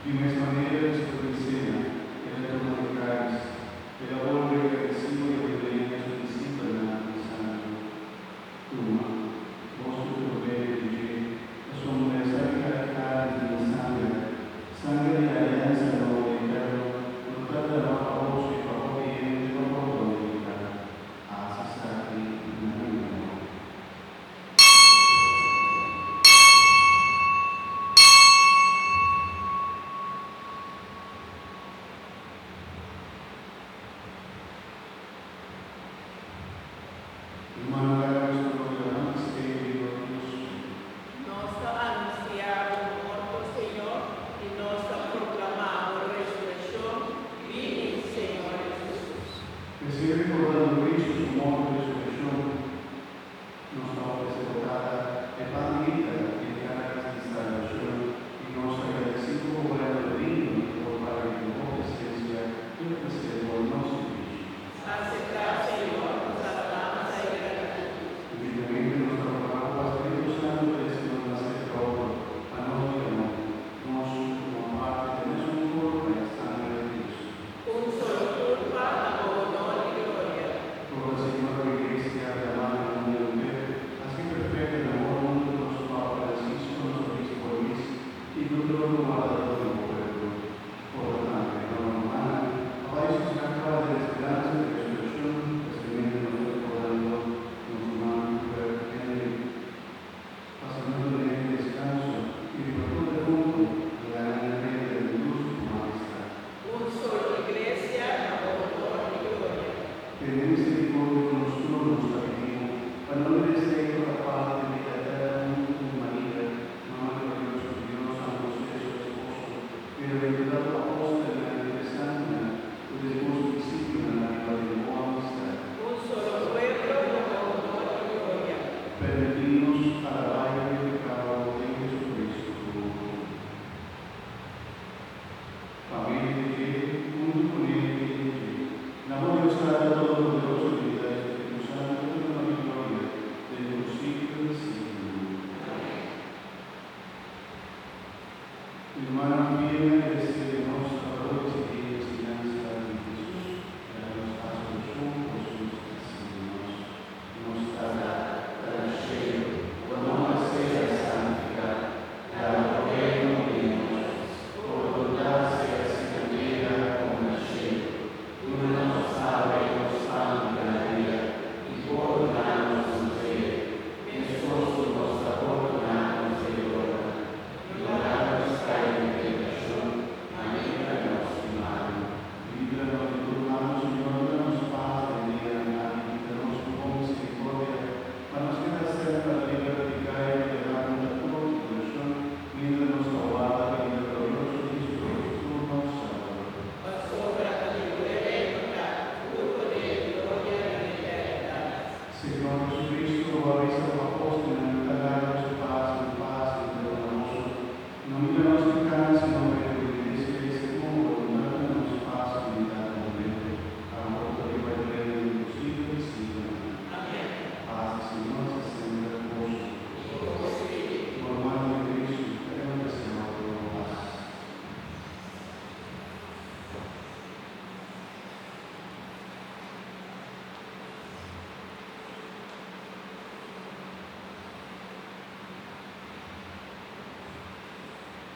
Di mes manera, despues di sena, el a tuma e kalis, el a bolbe gradisido i a dun'é na su disipelnan, bisando, Tuma, boso tur bebe di dje, pasobra esaki ta e kalis di mi sanger, sanger di e aliansa nobo i eterno, ku lo ta dramá pa boso i pa hopi hende pa pordon di piká. Hasi esaki na mi memoria. Rumannan laga nos proclamá misterio di nos Dios. Nos ta anunsiá bo morto, Señor, i nos ta proklamá bo resurekshon. Bini, Señor Hesus. P'esei rekordando Cristo su morto i resurekshon, Nos ta ofresé bo Tata e pan di bida i e kalis di salbashon, i nos ta gradisí ku bo Reino digno di por papia den bo presensia i ofresé bo nos sirbishi. Aseptá, Señor, nos alabansa i gratitut. Humildemente nos ta roga bo pa Spiritu Santu trese nos mas serka otro, pa nos bira un, nos ku forma parti di e mesun kurpa i sangre di Cristo. Un solo kurpa na bo honor i gloria. Corda Señor bo Iglesia derramá na mundu henter, haci perfecta den amor hunto cu nos Papa Francisco, nos Obispo Luis, y cu tur otro wardador di bo pueblo. Corda tambe Roma Romana, pa bai sosegá caba den esperanza di resurreccion, especialmente nos ta recordando nos ruman Hubert Henry. Pa Señor dun'é descanso y riba tur defunto laga nan drenta den luz di bo majestad. Un solo Iglesia na bo honor i gloria. Tene misericordia ku nos tur, nos ta pidi bo, pa no meresé i toka parti den bida eterno huntu ku Maria, Mama Glorioso di Dios, San José, su esposo, bienaventurado apòstelnan i tur e santunan, ku den boso disipelnan a biba den bo amistad. Un solo pueblo na bo honor i gloria. Permití nos alabá i glorifiká bo den Jesucristo, bo Yu. Pa medio di dje, huntu ku ne i den dje, na bo Dios Tata Todopoderoso di unidat di Spiritu Santu, tur honor i gloria den tur siglo di siglonan. Amén. Mi rumannan fiel, agradesé di nos.